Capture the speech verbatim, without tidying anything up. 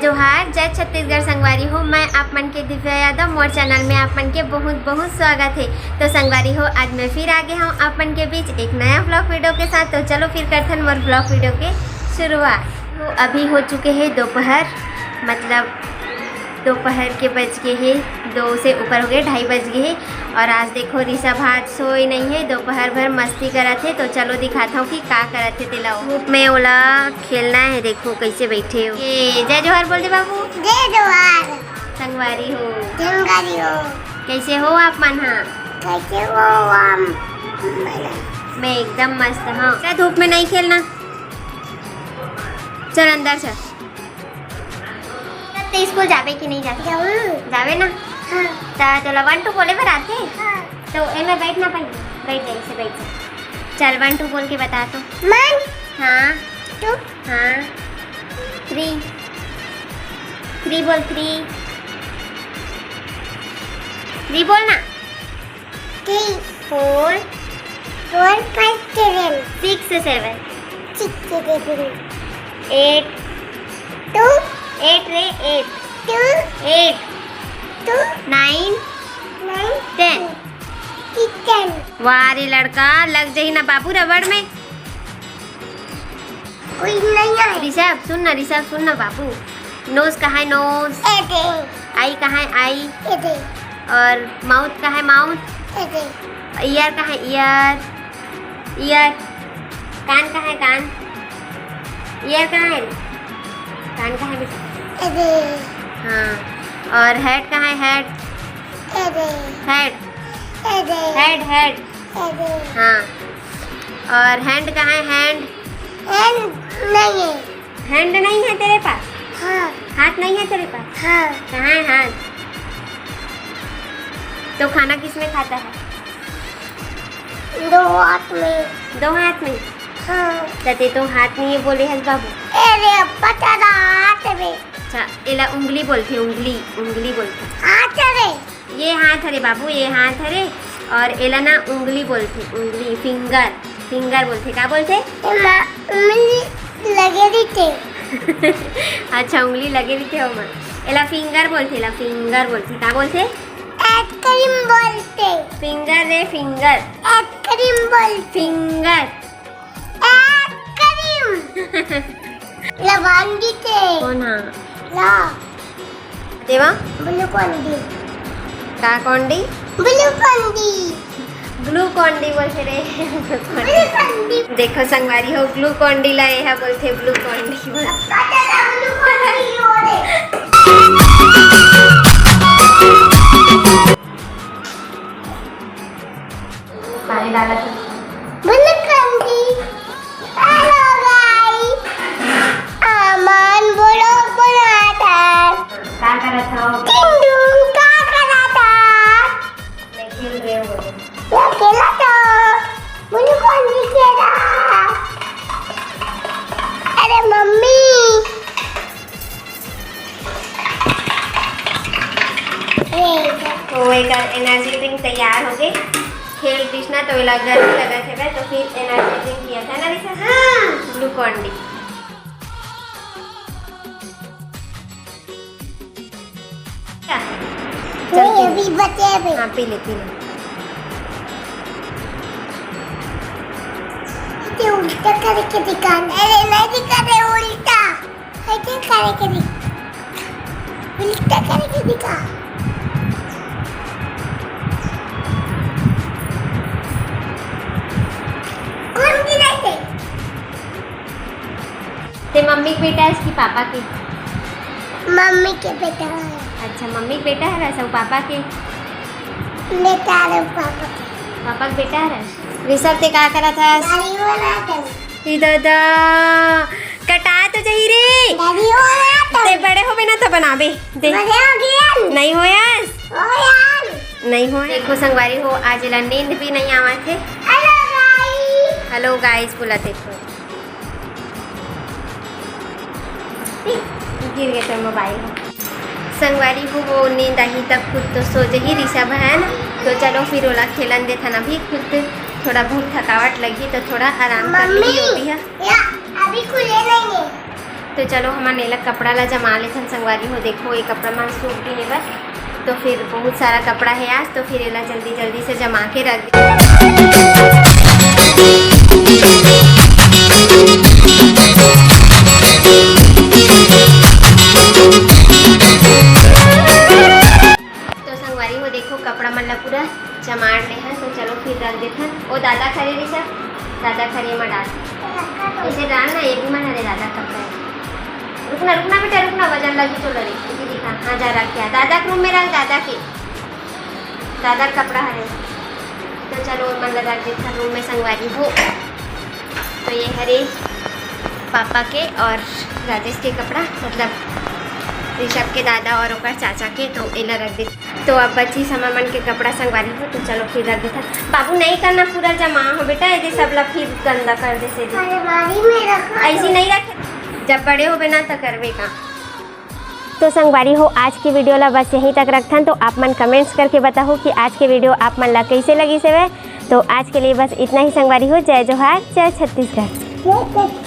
जोहार, जय छत्तीसगढ़ संगवारी हो। मैं आप मन के दिव्या यादव, मोर चैनल में आप मन के बहुत बहुत स्वागत है। तो संगवारी हो, आज मैं फिर आ गया हूँ आप मन के बीच एक नया ब्लॉग वीडियो के साथ। तो चलो फिर करथन मोर ब्लॉग वीडियो के शुरुआत। तो अभी हो चुके हैं दोपहर, मतलब दोपहर के बज गए हैं, दो से ऊपर हो गए, ढाई बज गए हैं। और आज देखो ऋषभ आज सोए नहीं है, दोपहर भर मस्ती करत है। तो चलो दिखाता हूँ कि का करत है तेला। धूप में ओला खेलना है, देखो कैसे बैठे हो। ये जय जोहार बोल दे बाबू। जय जोहार। संगवारी हो। संगवारी हो। कैसे हो आप मन हा? कैसे हो हम? मैं एकदम मस्त हाँ। क्या धूप में नहीं खेलना? चल अंदर चल। तब ते स्कूल जाबे कि नहीं जाबे? जाऊँ। जाबे ना? हाँ। त तोला वन टू बोले बर आथे? हाँ। तो एमे बैठ ना पहले, बैठ जा, ऐसे बैठ जा। चल वन टू बोल के बता तो। वन। हाँ। टू। हाँ। थ्री। थ्री बोल, थ्री। थ्री बोल ना। Three. Four. Four, five, seven. Six, seven. Six, seven. Eight. Two. Eight रे, eight. Two. Eight. Two. Nine. Nine. Ten. Ten. वाह रे लड़का, लग जाही ना बाबू रबड़ में। कोई नहीं है। ऋषभ, सुन ना, ऋषभ, सुन ना बाबू। नोज कहाँ है? नोज। एदे। आई कहाँ है? आई। एदे। और माउथ कहाँ है? माउथ। एदे। ईयर कहाँ है? ईयर। ईयर। कान कहाँ है? कान। ईयर कहाँ है रे? कान कहाँ है बेटा? एदे। हाँ। और हेड कहाँ है? हेड। एदे। हेड। एदे। Head, head. एदे। हाँ। और हैंड कहाँ है? हैंड। हैंड नहीं है। हैंड नहीं है तेरे पास? हाँ। हाथ नहीं है तेरे पास? हाँ। कहाँ है हाथ? तो खाना किस में खाता है? दो हाथ में। दो हाथ में? हाँ। त ते तो हाथ नहीं है बोले हस बाबू। अरे अब्बा, तेरा हाथ में। अच्छा, एला उंगली बोलथे, उंगली, उंगली बोलथे। हाथ रे। ये हाथ हरे बाबू, ये हाथ हरे। और एला ना उंगली बोलथे, उंगली, फिंगर, फिंगर बोलथे। का बोलथे? एमा उंगली लगे रहिथे। अच्छा, उंगली लगे रहिथे ओमा। एला फिंगर बोलथे, एला फिंगर बोलथे। का बोलथे? आइसक्रीम बोलथे। फिंगर रे, फिंगर। आइसक्रीम बोलथे। फिंगर। आइसक्रीम। लवांगी के। कौन हा? ला। देवा? Glucon D. का कौन D? Glucon D. Glucon D बोलथे रे। Glucon D. देखो संगवारी हो, ग्लूकॉन डी ला एहा बोलथे ग्लूकॉन डी। पता ला ग्लूकॉन डी हो रे। पानी डाला था। Glucon D. Hello guys, अमन vlog बनात हन। का करत हव? टिंडू का करत हस? मैं खेल रहे हूँ। मैं खेलत हँव। ग्लूकॉन डी खेलत। अरे मम्मी। तो एकर एनर्जी ड्रिंक तैयार हो गए। खेल कृष्णा तो एला गर्मी लगत हवे, तो फिर एनर्जी ड्रिंक पियत हे ना ऋषभ? हाँ। Glucon D. चल, पी ले। अभी बचे अभी। हाँ, पी ले, पी ले। इसे उल्टा करके दिखा। अरे, नहीं दिखा रहे, उल्टा। ऐसे करके दिखा। उल्टा करके दिखा। कौन गिरा थे? ते मम्मी के बेटा है कि पापा के? मम्मी के बेटा है। अच्छा, मम्मी के बेटा है वैसे, वो पापा के? बेटा है, पापा के। पापा के बेटा है। ऋषभ, ते का करत हस? दाढ़ी बनात हँव। ई दादा, कटा तो जही रे। दाढ़ी बनात हँव। ते बड़े होबे ना तो बनाबे। दे। बड़े हो गए। नहीं होयस? हो यार। नहीं होय। देखो संगवारी हो, आज एला नींद भी नहीं आवत हे। Hello guys। Hello guys बोला देखो। गिर गए तो मोबाइल। संगवारी हो, वो नींद आही तब खुद तो सो जही ऋषभ है ना, तो चलो फिर ओला खेलन देथन अभी खुद, थोड़ा बहुत थकावट लगी तो थोड़ा आराम कर मम्मी, ली वो भी है। या, अभी खुले नहीं है। तो चलो, हमन एला कपड़ा ला जमा लेथन संगवारी हो। देखो, ये कपड़ा मन सूख भी हेवय, तो फिर बहुत सारा कपड़ा हे आज, तो फिर एला जल्दी जल्दी से जमा के रख दे। तो संगवारी हो, देखो, कपड़ा मन ला पूरा जमाड़ ले हन। तो चलो, फिर रख देथन। ओ दादा खरे रे सब, दादा खरे म डाल। ऐसे डाल ना, ये भी मन हरे दादा कपड़ा है। रुकना, रुकना बेटा, रुकना, वजन लगी तो लगे। इसे दिखा, हाँ, जा रख दिया। दादा के रूम में रख, दादा के, दादा के कपड़ा हरे। तो चलो, मन ला रख देथन रूम में संगवारी हो। तो ये हरे पापा के और राजेश के कपड़ा, मतलब ऋषभ के दादा और ओकर चाचा के, तो एला रख दे। तो अब बची हमर मन के कपड़ा संगवारी हो, तो चलो फिर रख देथन। बाबू, नहीं करना पूरा जमा हो बेटा, ये सब ला फिर गंदा कर दे से। अलमारी में रखो। ऐसी नहीं रखे, जब बड़े होबे ना तो करबे का। तो संगवारी हो, आज की वीडियो ला बस यहीं तक रखथन। तो आप मन कमेंट्स करके बताओ कि आज के वीडियो आप मन ला कैसे लगिस हवे। तो आज के लिए बस इतना ही संगवारी हो। जय जोहार, जय छत्तीसगढ़।